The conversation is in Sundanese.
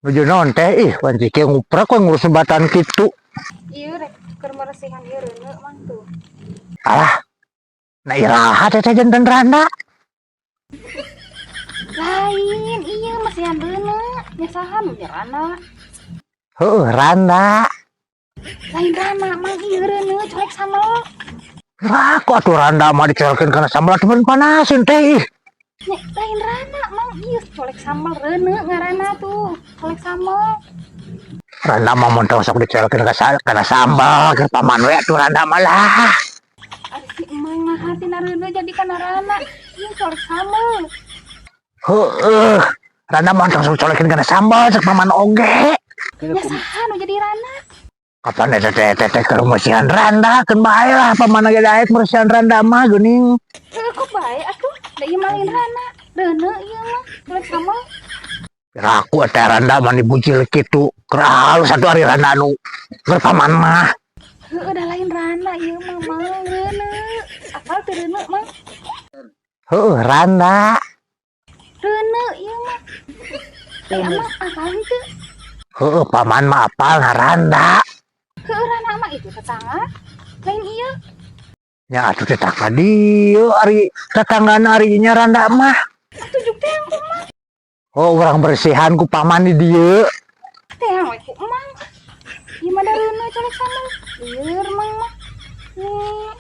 Nuju naon, Teh? Ih, wanci kieu nguprak we ngurus jembatan kitu. Ieu rek keur meresihan ieu reuneu, Mang, tuh. Alah. Nah, iraha Teteh janten randa? Lain, iya mesihan reuneu. Nya saha nu rana? Heuh, randa. Lain rana, Mang, ieu reuneu colek sambal. Lah, kok atuh randa mah dicolekin kana sambal, temen panasin, Teh, ih. Nya, lain rana, Mang, ieu colek sambal reuneu ngaranna tuh. Colek sambal. Randa mah mun teu sok dicolekin kana sambal, ke paman we atuh randa mah lah. Ari si Emang mah tina reuneu jadi kana rana. Ieu colek sambal. Heueuh. Randa mah teu sok colekin kana sambal, cek paman oge. Nya saha nu jadi rana? Kapan eta teh teh keur meresihan randa, keun bae lah, paman ge daek meresihan randa mah geuning. Heuh, kok bae atuh? Da ieu mah lain rana. Reuneu ieu mah colek sambal. Aku teh randa mah dibujil kitu. Keur halus atuh ari randa anu keur paman mah. Heueuh, da lain rana ieu mah, Mang, reuneu. Apal teu reuneu, Mang? Heueuh, randa. Reuneu ieu mah. Eh, emang apal henteu? Heueuh, paman mah apal na randa. Heueuh, rana mah itu tetangga. Lain ieu. Nya atuh tetangga dieu, ari tetanggana ari nya randa mah. Atuh juk teang kumaha? Oh, urang bersihan ku paman di dieu. Teang we ku Emang. Ieu mah da reuneu colek sambal. Lieur Mang mah. Nih.